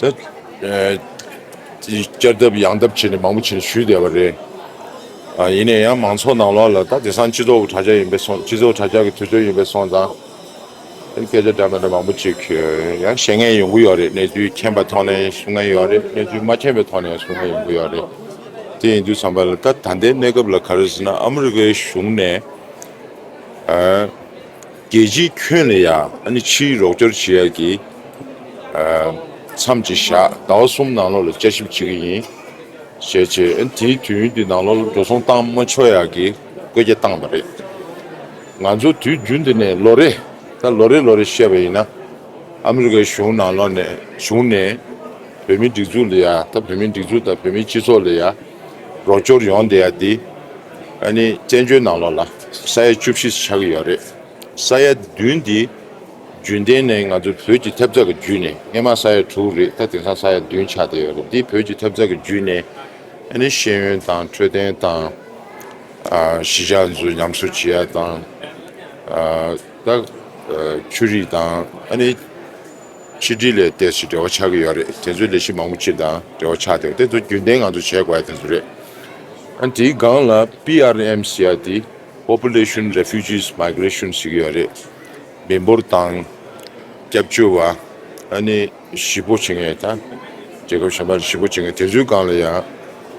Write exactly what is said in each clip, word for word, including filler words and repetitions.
ད་ཨ་བསྐྱར་ལྡབ་ཡང་ལྡབ་བྱས་ནས་མང་པོ་བྱས་ནས་ཞུས་བསྡད་པ་རེད། ཨ་ཡིན་ན་ཡང་མང་ཚོགས་ནང་ལོགས་ལ་ད་དེང་སང་སྤྱི་ཚོགས་དྲ་རྒྱ་ཡིན་པའི་སོང་། སྤྱི་ཚོགས་དྲ་རྒྱ་གི་དུས་ཚོད་ཡིན་པའི་སོང་ཙང་། སྐད་ཆ་འདྲ་མི་འདྲ་མང་པོ་ཅིག་ཡང་བཤད་མཁན་ཡོང་གི་ཡོད་རེད། གནས་ཚུལ་མཁྱེན་པ་ཐོག་ནས་གསུང་མཁན་ཡོད་རེད། གནས་ཚུལ་མ་མཁྱེན་པའི་ཐོག་ནས་གསུང་མཁན་ཡོང་གི་ཡོད་རེད། དེ་ཡིན་དུས་ཙམ་པ་ལ་ད་ད་ལྟའི་གནས་སྐབས་ལ་ག་རེ་ཟེར་ན། ཨ་མི་རི་ཀའི་གཞུང་ནས་ཨ་རྒྱལ་སྤྱིའི་ཁྱོན་ལ་ཡ་ཨ་ནི་ཕྱིའི་རོགས་སྐྱོར་བྱེད་ཡ་གི་ཨ་མཚམས་ཅིག་བཞག་ཟླ་བ་གསུམ་ནང་ལོགས་ལ་བསྐྱར་ཞིབ་བྱེད་ཀྱི་ཡིན། བྱས་བྱས་ཨ་ནི་དེའི་དུས་ཡུན་དེ་ནང་ལོགས་ལ་འགྲོ་སོང་བཏང་མ་ཆོག་ཡག་གི་བཀོད་རྒྱ་བཏང་བ་རེད། ང་ཚོ་དུས་རྒྱུན་དེ་ནས་ལོ་རེ་ད་ལོ་རེ་ལོ་རེ་བཤད་པ་ཡིན་ན། ཨ་མི་རི་ཀའི་གཞུང་ནང་ལོགས་ནས་གཞུང་ནས་བོད་མིའི་སྒྲིག་འཛུགས་ལ་ཡ། ད་བོད་མིའི་སྒྲིག་འཛུགས་དང་བོད་མིའི་སྤྱི་ཚོགས་ལ་ཡ་རོགས་སྐྱོར་ཡོང་བསྡད་ཡ་དེ་ཨ་ནི་བཙན་བྱོལ་ནང་ལོགས་ལ་ས་ཡ་བཅུ་བཞི་ཆགས་ཀྱི་ཡོད་རེད། ས་ཡ་བདུན་དེ་རྒྱུན་ལྡན་ནས་ང་ཚོ་བོད་ཀྱི་ཐེབས་རྩ་གི་བརྒྱུད་ནས། སྔས་མ་ས་ཡ་དྲུག་རེད། ད་དེང་སང་ས་ཡ་བདུན་ཆགས་བསྡད་ཡོད་རེད། འདི་བོད་ཀྱི་ཐེབས་རྩ་གི་བརྒྱུད་ནས་ཨ་ནི་ཤེས་ཡོན་དང་འཕྲོད་བསྟེན་དང་། ཨ་གཞིས་ཆགས་ཚོ་ཉམས་གསོ་བྱེད་ཡ་དང་། ཨ་ད་ཨ་ཆོས་རིག་དང་ཨ་ནི་ཕྱི་དྲིལ་ལ་ཏོག་ཙམ་འབྲེལ་བ་ཆགས་ཀྱི་ཡོད་རེད། དེ་ཚོའི་ལས་གཞི་མང་པོ་ཅིག་དང་འབྲེལ་བ་ཆགས་བསྡད་ཡོད། དེ་ཚོ་རྒྱུན་ལྡན་ང་ཚོ་བྱེད་དགོས་ཡ་དེ་ཚོ་རེད། ཨ་དེའི་སྒང་ལ་པི་ཨར་ཨེམ་ཟེར་ཡ་དེ་Population Refugees Migration ཟེར་གྱི་ཡོད་རེད། མི་འབོར་དང་སྐྱབས་བཅོལ་བ། ཨ་ནི་གཞིས་སྤོ་བྱེད་མཁན་དང་། རྒྱལ་ཁབ་གཞན་པ་ལ་གཞིས་སྤོ་བྱེད་མཁན་དེ་ཚོའི་སྒང་ལ་ཡང་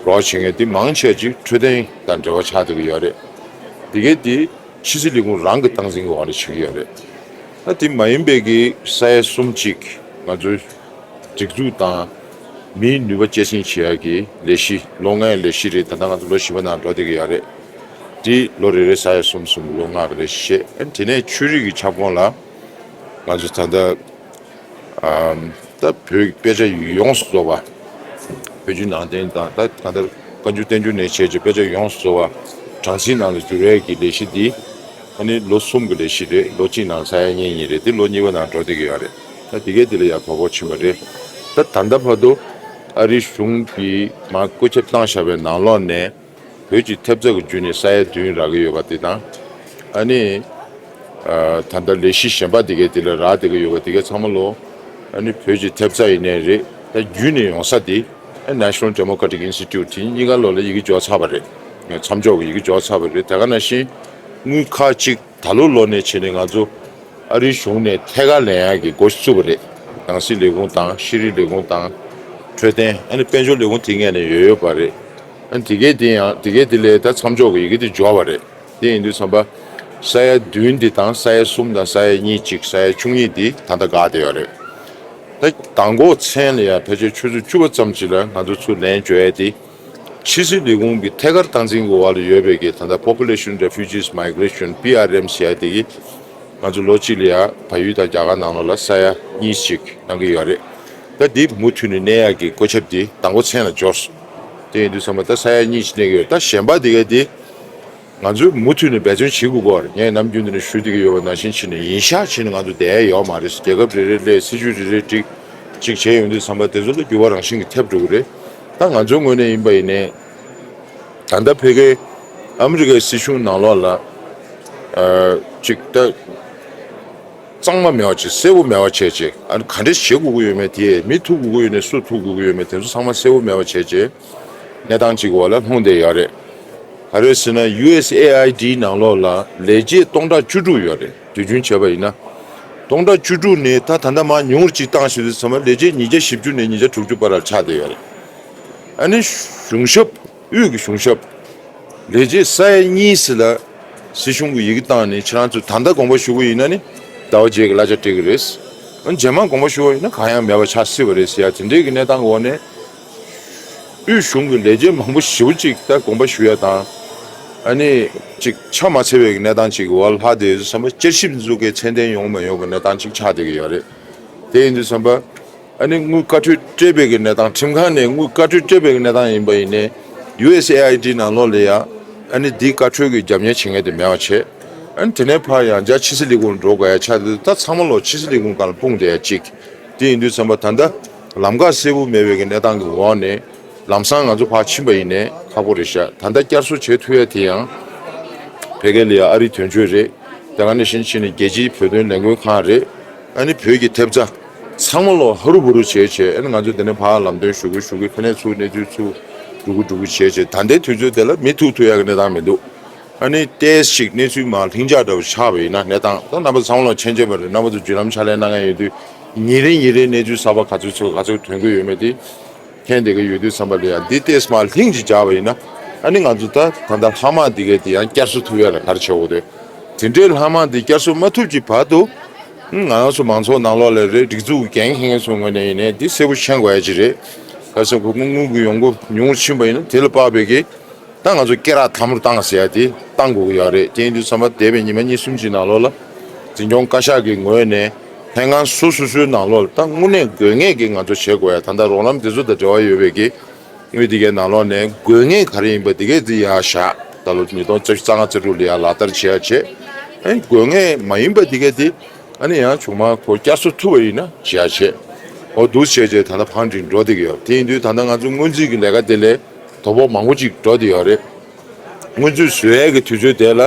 རོགས་བྱེད་མཁན་དེ་མང་ཆེ་ཅིག་འཕྲོད་བསྟེན་དང་འབྲེལ་བ་ཆགས་བསྡད་ཀྱི་ཡོད་རེད། དེ་གས་དེ་ཕྱི་སྲིད་ལས་ཁུངས་རང་གི་སྟངས་འཛིན་གྱི་འོག་ལ་བྱེད་ཀྱི་ཡོད་རེད། ད་དེ་མ་ཡིན་པའི་གི་ས་ཡ་གསུམ་ཅིག་ང་ཚོའི་སྒྲིག་འཛུགས་དང་མིའི་ནུས་པ་སྐྱེད་སྲིང་བྱེད་ཡག་གི་ལས་གཞི། ལོ་ལྔའི་ལས་གཞི་རེད། ད་ལྟ་ང་ཚོ་ལོ་བཞི་པ་ནང་འགྲོ་བསྡད་ཀྱི་ཡོད་རེད། དེ་ལོ་རེ་རེ་ས་ཡ་གསུམ་གསུམ། ལོ་ལྔ་རེ་རེ་བྱས། ཨ་དེ་ནས་ཆོས་རིག་གི་ཁྱབ་ཁོངས་ལ་ང་ཚོ་ད་ལྟ་ཨམ། ད་བོད་ཀྱི་དཔེ་ཆ་ཡོངས་སུ་རྫོགས་པ། བོད་བརྒྱུད་ནང་བསྟན་དང་། ད་གང་ལྟར་བཀའ་འགྱུར་བསྟན་འགྱུར་ནས་བྱས་རྗེས་དཔེ་ཆ་ཡོངས་སུ་རྫོགས་པ་གྲངས་ཚིག་ནང་ལ་བསྒྱུར་ཡས་ཀྱི་ལས་གཞི་འདི་ཨ་ནི་ལོ་གསུམ་གྱི་ལས་གཞི་རེད། ལོ་གཅིག་ནང་ས་ཡ་གཉིས་གཉིས་རེད། འདི་ལོ་གཉིས་པ་ནང་འགྲོ་བསྡད་ཀྱི་ཡོད་རེད། ད་དེ་གས་དེ་ལ་ཡང་དོ་ཕོག་ཕྱིན་པ་རེད། ད་ད་ལྟ་བར་དུ་ཨ་རིའི་གཞུང་གིས་མར་བཀོད་ཁྱབ་བཏང་བཞག་པའི་ནང་ལོགས་ནས། བོད་ཀྱི་ཐེབས་རྩ་གི་བརྒྱུད་ནས་ས་ཡ་བདུན་རག་གི་ཡོད་པ་དེ་དང་། ཨ་ནི་ཨ་ད་ལྟ་ལས་གཞི་གཞན་པ་དེ་གའི་དེ་ལ་རག་བསྡད་ཀྱི་ཡོད་པ་དེ་གའི་ཚང་མ་ལོ། ཨ་ནི་བོད་ཀྱི་ཐེབས་རྩ་ཡིན་ནའི་རེད། ད་བརྒྱུད་ནས་ཡོང་ས་དེ་ཨ་National Democratic Institute དེ་གཉིས་ཀ་ལོ་ལ་ཡི་གེ་འབྱོར་ཚར་བ་རེད། མཚམས་འཇོག་གི་ཡི་གེ་འབྱོར་ཚར་བ་རེད། དེ་ག་ནང་བཞིན་དངུལ་ཁག་ཅིག་ད་ལོ་ལོ་ནས་བྱས་ནས་ང་ཚོ་ཨ་རིའི་གཞུང་ནས་ཐད་ཀར་ལེན་ཡག་གི་འགོ་བཙུགས་པ་རེད། ནང་སྲིད་ལས་ཁུངས་དང་། ཤེས་རིག་ལས་ཁུངས་དང་། འཕྲོད་བསྟེན། ཨ་ནི་དཔལ་འབྱོར་ལས་ཁུངས་དེ་སྔོན་ནས་ཡོད་ཡོད་པ་རེད། ཨ་ནི་དེ་གས་དེ་ཡང་དེ་གས་དེ་ལས་ད་མཚམས་འཇོག་གི་ཡི་གེ་དེ་འབྱོར་བ་རེད། དེ་ཡིན་དུས་ཙམ་པ་ས་ཡ་བདུན་འདི་དང་ས་ཡ་གསུམ་དང་ས་ཡ་གཉིས་གཅིག་ས་ཡ་བཅུ་གཉིས་འདི་ད་ལྟ་འགག་བསྡད་ཡོད་རེད། ད་མདང་དགོང་མཚན་ལ་ཡང་ཕལ་ཆེར་ཆུ་ཚོད་བཅུ་པ་ཙམ་ཅིག་ལ་ང་ཚོ་ཚུར་ལན་འབྱོར་ཡས་དེ། ཕྱི་སྲིད་ལས་ཁུངས་ཀྱི་ཐད་ཀར་སྟངས་འཛིན་གྱི་འོག་ལ་ཡོད་པའི་གི་ད་ལྟ་Population Refugees Migration པི་ཨར་ཨེམ་ཟེར་ཡ་དེ་གིས་ང་ཚོ་ལོ་གཅིག་ལ་ཡ་བལ་ཡུལ་དང་རྒྱ་གར་ནང་ལོགས་ལ་ས་ཡ་གཉིས་ཤིག་གནང་གི་ཡོད་རེད། ད་འདི་མུ་མཐུད་ནས་གནས་ཡག་གི་བཀོད་ཁྱབ་འདི་མདང་དགོང་མཚན་ལ་འབྱོར་སོང་། དེ་ཡིན་དུས་ཙམ་པ་ད་ས་ཡ་གཉིས་ཤིག་གནས་ཀྱི་ཡོད། ད་གཞན་པ་དེ་ག་དེ་ང་ཚོས་མུ་མཐུད་ནས་འབད་བརྩོན་བྱེད་དགོས་ཀྱི་རེད། ངས་ནམ་རྒྱུན་དུ་ནས་ཞུ་བསྡད་ཀྱི་ཡོད་པ་ནང་བཞིན་བྱས་ནས་ཡིན་ཤག་བྱས་ནས་ང་ཚོ་བསྡད་ཡ་ཡོད་མ་རེད། རྒྱལ་ཁབ་རེ་རེ་སླེབས། སྲིད་ཇུས་རེ་རེ་སྒྲིག་ཅིག་བྱས་ཡོང་དུས་ཙམ་པ་དེ་ཚོ་ལ་འགྱུར་བ་རང་བཞིན་གྱིས་ཐེབས་འགྲོ་གི་རེད། ད་ང་ཚོའི་ངོས་ནས་ཡིན་པ་ཡིན་ནའི། ད་ལྟ་ཕ་གིའི་ཨ་མི་རི་ཀའི་སྲིད་གཞུང་ནང་ལོགས་ལ་ཨ་ཅིག་ད་གཙང་མ་མེད་པ་བྱས། གསལ་པོ་མེད་པ་བྱས་བྱས། ཨ་ནི་ག་འདྲས་བྱེད་དགོས་ཀྱི་ཡོད་མེད། དེ་མི་ཐུག་དགོས་ཀྱི་ཡོད་ནའི་སུ་ཐུག་དགོས་ཀྱི་ཡོད་མེད། དེ་ཚོ་ཚང་མ་གསལ་པོ་མེད་པ་བྱས་བྱས་གནས་སྟངས་ཅིག་གི་འོག་ལ་ལྷུང་བསྡད་ཡོད་རེད། ག་རེ་ཟེར་ན་ཡུ་ཨེས་ཨེ་ཨའི་ཌི་ནང་ལོགས་ལ་ལས་བྱེད་སྟོང་ཕྲག་བཅུ་དྲུག་ཡོད་རེད། དུས་རྒྱུན་བྱས་པ་ཡིན་ན། སྟོང་ཕྲག་བཅུ་དྲུག་ནས་ད་ད་ལྟ་མར་ཉུང་རུ་ཅིག་བཏང་ཞིག་དུས་ཙམ་པ་ལས་བྱེད་ཉིས་བརྒྱ་བཞི་བཅུ་ནས་ཉིས་བརྒྱ་དྲུག་ཅུ་བར་ལ་ཆགས་བསྡད་ཡོད་རེད། ཨ་ནི་གཞུང་ཞབས། དབུས་ཀྱི་གཞུང་ཞབས་ལས་བྱེད་ས་ཡ་གཉིས་ཙམ་ལ་སྲིད་གཞུང་གི་ཡི་གེ་བཏང་ནས་ཁྱེད་རང་ཚོས་ད་ལྟ་དགོངས་པ་ཞུ་གི་ཡིན་ན་ནི་ཟླ་བ་རྗེས་ཀྱི་གླ་ཆ་སྤྲད་ཀྱི་རེད། ཨ་ནི་རྗེས་མ་དགོངས་པ་ཞུ་བ་ཡིན་ན་གང་ཡང་མེད་པ་ཆགས་སྲིད་པ་རེད་ཟེར་ཡ་དེ་འདྲའི་གི་གནས་སྟངས་འོག་ནས། དབུས་གཞུང་གི་ལས་བྱེད་མང་པོ་ཞེ་པོ་ཅིག་ད་དགོངས་པ་ཞུ་ཡ་དང་། ཨ་ནི་ཅིག་ཆ་མ་འཚལ་བའི་གི་གནས་སྟངས་ཅིག་གི་འོག་ལྷག་བསྡད་ཡོད་བསམ་པ། བསྐྱར་ཞིབ་འཛུགས་མཁན་ཚད་ལྡན་ཡོང་མ་ཡོང་གི་གནས་སྟངས་ཅིག་ཆགས་བསྡད་ཀྱི་ཡོད་རེད། དེ་ཡིན་དུས་ཙམ་པ། ཨ་ནི་དངུལ་བཀའ་འཁྲོལ་སྤྲད་པའི་གི་གནས་སྟངས། ཁྲིམས་ཁང་ནས་དངུལ་བཀའ་འཁྲོལ་སྤྲད་པའི་གི་གནས་སྟངས་ཡིན་པ་ཡིན་ནའི། ཡུ་ཨེས་ཨེ་ཨའི་ཌི་ནང་ལོགས་ལ་ཡ་ཨ་ནི་འདི་བཀའ་འཁྲོལ་གི་རྒྱབ་གཉེར་བྱེད་མཁན་དེ་མེད་པ་བྱས། ཨ་ནི་དེ་ནས་ཕར་ཡང་བསྐྱར་ཕྱི་སྲིད་ལས་ཁུངས་འགྲོ་དགོས་ཡ་ཆགས་དུས། ད་ཚང་མ་ལོ་ཕྱི་སྲིད་ལས་ཁུངས་སྒང་ལ་སྤུངས་བསྡད་ཡ་གཅིག་དེ་ཡིན་དུས་ཙམ་པ། ད་ལྟ་ལམ་ཁ་གསལ་པོ་མེད་པའི་གི་གནས་སྟངས་ཀྱི་འོག་ནས་ལམ་སང་ང་ཚོ་ཕར་ཕྱིན་པ་ཡིན་ནའི་ཁག་པོ་རེད་ཤག་ད་ལྟ་བསྐྱར་གསོ་བྱེད་ཐུབ་ཡ་དེ་ཡང་ཕ་གི་ལ་ཡ་ཨ་རིའི་དོན་གཅོད་རེད། དེ་ག་ནང་བཞིན་བྱས་ནས་རྒྱལ་སྤྱིའི་བོད་དོན་ལས་འགུལ་ཁང་རེད། ཨ་ནི་བོད་ཀྱི་ཐེབས་རྩ་ ཚང་མ་ལོ་ཧ་རུ་བུ་རུ་བྱས་བྱས། ཨ་ནི་ང་ཚོ་དེ་ནས་ཕར་ལམ་སྟོན་ཞུ་གི་ཞུ་གི། ཕ་ནས་ཚུར་གནས་ཚུལ་ཚུར་འགྲོ་གི་འགྲོ་གི་བྱས་བྱས། ད་ལྟའི་དུས་ཚོད་དེ་ལ་མི་ཐུག་ཐུག་ཡག་གི་གནས་སྟངས་མི་འདུག་ཨ་ནི་ཏོག་ཙམ་ཅིག་གནས་ཚུལ་མར་ལྷིང་འཇགས་འདྲ་བོ་ཆགས་པ་ཡིན་ན། གནས་སྟངས་ད་རྣམ་པ་ཚང་མ་ལ་མཁྱེན་མཁྱེན་པ་རེད། རྣམ་པ་ཚོ་བརྒྱུད་ལམ་ཕྱག་ལས་གནང་མཁན་ཡོད་དུས། ཉིན་རེ་ཉིན་རེ་གནས་ཚུལ་གསར་པ་ག་ཚོད་ཚོད་ག་ཚོད་ཐོན་གི་ཡོད་མེད་དེ་མཁྱེན་བསྡད་ཀྱི་ཡོད་དུས་ཙམ་པ་ལ་ཡ། འདི་ཏོག་ཙམ་མར་ལྷིང་ཅིག་འཇགས་པ་ཡིན་ན། ཨ་ནི་ང་ཚོ་ད་ད་ལྟ་ལྷག་དམག་འདི་གས་འདི་ཡང་བསྐྱར་གསོ་ཐུབ་ཡ་ལ་ག་རེ་བྱེད་དགོས་འདུག་དེ་འདྲའི་ལྷག་དམག་འདི་བསྐྱར་གསོ་མ་ཐུབ་ཀྱི་བར་དུ། ང་རང་ཚོ་མང་ཚོགས་ནང་ལོགས་ལ་རེད། སྒྲིག་འཛུགས་འགན་འཁྱེར་མཁན་ཚོའི་ངོས་ནས་ཡིན་ནའི་འདི་གསལ་པོ་མཁྱེན་དགོས་ཡ་ཅིག་རེད། ག་རེ་ཟེར་ན། ཁོ་དངུལ་གྱི་ཡོང་སྒོ་ཉུང་རུ་ཕྱིན་པ་ཡིན་ན། དེ་ལ་དཔག་པའི་གི་ད་ང་ཚོ་སྐེ་རགས་དམ་རུ་བཏང་ཟེར་ཡ་དེ་བཏང་དགོས་ཀྱི་ཡོད་རེད། དེ་ཡིན་དུས་ཙམ་པ་འདས་པའི་ཉི་མ་གཉིས་གསུམ་གྱི་ནང་ལོགས་ལ་འཛིན་སྐྱོང་བཀའ་ཤག་གི་ངོས་ནས་ལྷན་ཁང་སོ་སོ་སོའི་ནང་ལོགས་ལ་ད་དངོས་གནས་དགོས་ངེས་ཀྱི་ང་ཚོ་བྱེད་དགོས་ཡ། ད་ལྟ་རོགས་རམ་དེ་ཚོ་དང་འབྲེལ་བ་ཡོད་པའི་གི་དངུལ་དེ་གའི་ནང་ལོགས་ནས་དགོས་ངེས་ག་རེ་ཡིན་པ་དེ་གས་དེ་ཡར་བཞག་ད་ལོ་ཉིས་སྟོང་རྩ་བཞི་རྩ་ལྔ་རྩ་དྲུག་ལ་ཡར་ལག་བསྟར་བྱེད་ཡ་བྱེད། ཨ་ནི་དགོས་ངེས་མ་ཡིན་པ་དེ་གས་དེ་ཨ་ནི་ཡང་བྱུང་མ་ཁོ་བསྐྱར་གསོ་ཐུབ་པ་ཡིན་ན་བྱེད་ཡ་བྱེད། འོ་འདུག་བྱས་བྱས་ད་ལྟ་ཕང་སྒྲིག་འགྲོ་བསྡད་ཀྱི་ཡོད། དེ་ཡིན་དུས་ད་ལྟ་ང་ཚོ་སྔོན་རྩིས་ཀྱི་ལས་ཀ་དེ་ལས་དོ་ཕོག་མང་པོ་ཅིག་འགྲོ་བསྡད་ཡོད་རེད། སྔོན་རྩིས་བཟོ་ཡས་ཀྱི་དུས་ཚོད་དེ་ལ།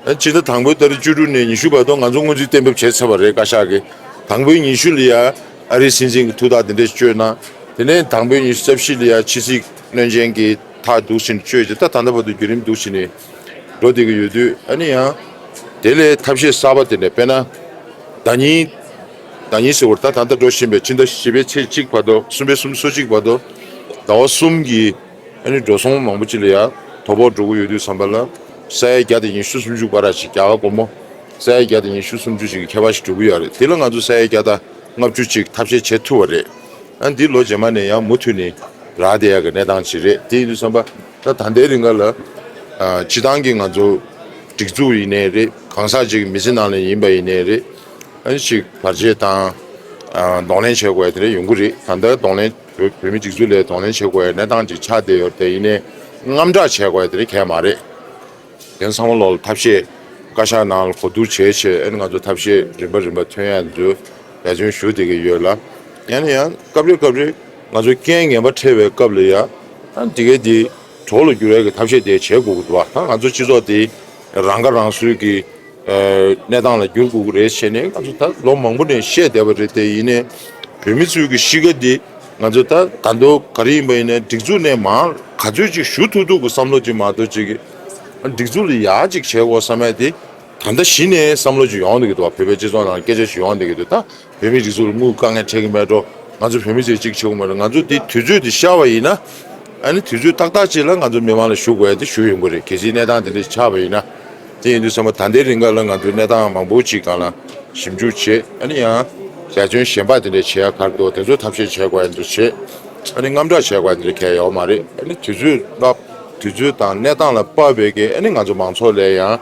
ཨ། སྤྱི་ཟླ་དང་པོའི་ཏ་རིག་བཅུ་དྲུག་ནས་ཉི་ཤུ་བར་དུ་ང་ཚོ་སྔོན་རྩིས་གཏན་འབེབས་བྱས་ཚར་བ་རེད། བཀའ་ཤག་གིས་དང་པོའི་ཉི་ཤུ་ལ་ཡ་ཨ་རིའི་སྲིད་འཛིན་གྱི་ཐུགས་ཐག་དེ་འདྲས་གཅོད་གནང་། དེ་ནས་དང་པོའི་ཉི་ཤུ་རྩ་བཞི་ལ་ཡ་ཕྱི་སྲིད་བློན་ཆེན་གྱི་ཐག་འདུག་བཞིན་གཅོད་བྱས། ད་ད་ལྟ་བར་དུ་བརྒྱུད་རིམ་འདུག་བཞིན་ནས་འགྲོ་བསྡད་ཀྱི་ཡོད་དུས། ཨ་ནི་ཡང་དེ་ལས་ཐབས་ཤེས་གསར་པ་དེ་འདྲས། དཔེར་ན་ཟླ་ཉིན་ཟླ་ཉིན་ཟེར་བར་ད་ད་ལྟ་འགྲོ་བཞིན་པའི་ཕྱི་ཟླ་བཞི་པའི་ཚེས་གཅིག་བར་དུ། གསུམ་པའི་གསུམ་སོ་གཅིག་བར་དུ་ཟླ་བ་གསུམ་གྱི་ཨ་ནི་འགྲོ་སོང་མང་པོ་ཅིག་ལ་ཡ་དོ་ཕོག་འགྲོ་གི་ཡོད་དུས་ཙམ་པ་ལ། ས་ཡ་བརྒྱ་དང་ཉི་ཤུ་སུམ་ཅུ་བར་ཅིག་རྒྱ་གར་སྒོར་མོ་ས་ཡ་བརྒྱ་དང་ཉི་ཤུ་སུམ་ཅུ་ཅིག་གི་ཁྱད་པར་ཞིག་འགྲོ་གི་ཡོད་རེད། དེ་ལ་ང་ཚོ་ས་ཡ་བརྒྱ་དང་ལྔ་བཅུ་ཅིག་ཐབས་ཤེས་བྱེད་ཐུབ་པ་རེད། ཨ། འདི་ལོ་རྗེས་མ་ནས་ཡང་མུ་མཐུད་ནས་རག་བསྡད་ཡག་གི་གནས་སྟངས་ཅིག་རེད། དེ་ཡིན་དུས་ཙམ་པ་ད་ད་ལྟའི་རིང་ག་ལ། ཨ། སྤྱི་བཏང་གི་ང་ཚོ་སྒྲིག་འཛུགས་ཡིན་ནའི་རེད། གང་ཟག་ཅིག་གི་མི་ཚེ་ནང་ལ་ཡིན་པ་ཡིན་ནའི་རེད། ཨ་ནི་ཅིག་བར་ཆད་དང་། ཨ། གདོང་ལེན་བྱེད་དགོས་ཡ་དེ་འདྲ་ཡོང་གི་རེད། ད་ལྟ་གདོང་ལེན། བོད་མིའི་སྒྲིག་འཛུགས་ལ་གདོང་ལེན་བྱེད་དགོས་ཡ་གནས་སྟངས་ཅིག་ཆགས་བསྡད་ཡོད་རེད། དེ་ཡིན་ནའི་དངངས་སྐྲག་བྱེད་དགོས་ཡ་དེ་འདྲ་གང་ཡང་མ་རེད། དེ་ཚང་མ་ལོག་ལ་ཐབས་ཤེས་བཀའ་ཤག་ནང་ལ་གོ་བསྡུར་བྱས་བྱས། ཨ་ནི་ང་ཚོ་ཐབས་ཤེས་རིམ་པ་རིམ་པ་ཐོན་ཡ་འདུག་འབད་བརྩོན་ཞུ་བསྡད་ཀྱི་ཡོད་ལ། ཡང་ནས་ཡང་སྐབས་རེ་སྐབས་རེ་ང་ཚོ་རྐྱེན་ངན་པ་འཕྲད་པའི་སྐབས་ལ་ཡ། ཨ། འདི་གས་འདི་གྲོགས་ལ་འགྱུར་ཡ་གི་ཐབས་ཤེས་དེ་བྱེད་དགོས་ཀྱི་འདུག་བ། ད་ང་ཚོ་སྤྱི་ཚོགས་འདི་རང་ཁ་རང་གསོའི་གི་ཨ། གནས་སྟངས་ལ་འགྱུར་དགོས་ཀྱི་རེད་བྱས་ནས། ང་ཚོ་ད་ལོ་མང་པོ་ནས་བཤད་བསྡད་པ་རེད། དེ་ཡིན་ནའི་བོད་མི་ཚོའི་གི་གཤིས་ཀ་འདི་ང་ཚོ་ད་ད་དུང་ག་རེ་ཡིན་པ་ཡིན་ནའི་སྒྲིག་འཛུགས་ནས་མར་ག་ཚོད་ཅིག་ཞུ་ཐུབ་ཐུབ་ཀྱི་བསམ་བློ་ཅིག་མ་གཏོགས་ཅིག་གི། སྒྲིག་འཛུགས་ལ་ཡག་ཅིག་བྱེད་དགོས་བསམ་ཡ་དེ་ད་ལྟ་གཞི་ནས་བསམ་བློ་ཅིག་ཡོང་བསྡད་ཀྱི་འདུག་བ། བོད་པའི་སྤྱི་ཚོགས་ནང་སྐད་ཆ་ཞིག་ཡོང་བསྡད་ཀྱི་འདུག་ད་བོད་མིའི་སྒྲིག་འཛུགས་ལ་དངུལ་དཀའ་ངལ་འཕྲད་ཀྱི་མེད་འགྲོ། ང་ཚོ་བོད་མི་ཚོས་གཅིག་བྱེད་དགོས་མ་རེད། ང་ཚོ་འདི་དུས་ཚོད་འདི་ཤར་བ་ཡིན་ན། ཨ་ནི་དུས་ཚོད་ཏག་ཏག་ཅིག་ལ་ང་ཚོ་མི་མང་ལ་ཞུ་དགོས་ཡ་དེ་ཞུ་ཡོང་གི་རེད། གལ་སྲིད་གནས་སྟངས་དེ་འདྲ་ཆགས་པ་ཡིན་ན། དེ་ཡིན་དུས་ཙམ་པ་ད་ལྟའི་རིང་ག་ལ་ང་ཚོའི་གནས་སྟངས་མང་པོ་ཅིག་སྒང་ལ་ཞིབ་འཇུག་བྱས། ཨ་ནི་ཡང་འབད་བརྩོན་གཞན་པ་དེ་འདྲ་བྱེད་ཡ་ག་རེ་འདུག་དེ་ཚོ་ཐབས་ཤེས་བྱེད་དགོས་ཡ་འདུག་བྱས། ཨ་ནི་དངངས་སྐྲག་བྱེད་དགོས་ཡ་དེ་འདྲ་གང་ཡང་ཡོད་མ་རེད། ཨ་ནི་དུས་ཚོད་ལ་དུས་ཚོད་དང་གནས་སྟངས་ལ་དཔག་པའི་གི། ཨ་ནི་ང་ཚོ་མང་ཚོགས་ལ་ཡང་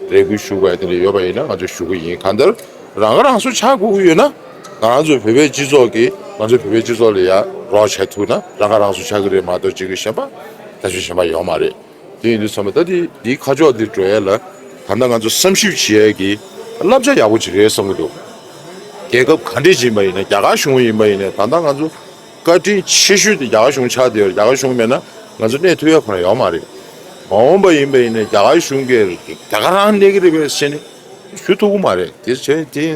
རེ་སྐུལ་ཞུ་དགོས་ཡ་དེ་འདྲ་ཡོད་པ་ཡིན་ན་ང་ཚོས་ཞུ་གི་ཡིན། གང་ལྟར་རང་ཁ་རང་གསོ་ཆགས་དགོས་ཀྱི་ཡོད་ན། ང་རང་ཚོ་བོད་པའི་སྤྱི་ཚོགས་ཀྱིས་ང་ཚོ་བོད་པའི་སྤྱི་ཚོགས་ལ་ཡ་རོགས་བྱེད་ཐུབ་ན་རང་ཁ་རང་གསོ་ཆགས་ཀྱི་རེད་མ་གཏོགས། གཅིག་གིས་གཞན་པ་ད་ཆོས་གཞན་པ་ཡོད་མ་རེད། དེ་ཡིན་དུས་ཙམ་པ་ད་དེ་དེའི་ཁ་ཕྱོགས་འདི་འགྲོ་ཡ་ལ་ད་ལྟ་ང་ཚོ་བསམ་ཞིབ་བྱེད་ཡ་གི་བསླབ་བྱ་ཡག་པོ་ཅིག་རེད་བསམ་གྱི་འདུག་རྒྱལ་ཁབ་ག་འདྲས་ཡིན་པ་ཡིན་ན། རྒྱ་གར་གཞུང་ཡིན་པ་ཡིན་ན། ད་ལྟ་ང་ཚོ་བཀའ་དྲིན་ཆེ་ཤོས་དེ་རྒྱ་གར་གཞུང་ཆགས་བསྡད་ཡོད་རེད། རྒྱ་གར་གཞུང་མེད་ན་ང་ཚོ་གནས་ཐུབ་ཡ་ཁོ་རང་ཡོད་མ་རེད། མ་འོངས་པ་ཡིན་པ་ཡིན་ན་རྒྱ་གར་གཞུང་གིས་རྒྱ་གར་རང་གནས་ཀྱི་རེད་པས་ཟེར་ནས་ཞུ་ཐུབ་ཀྱི་མ་རེད། དེ་བྱས་དེ་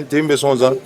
དེ་ཡིན་པས་སོང་ཙང་།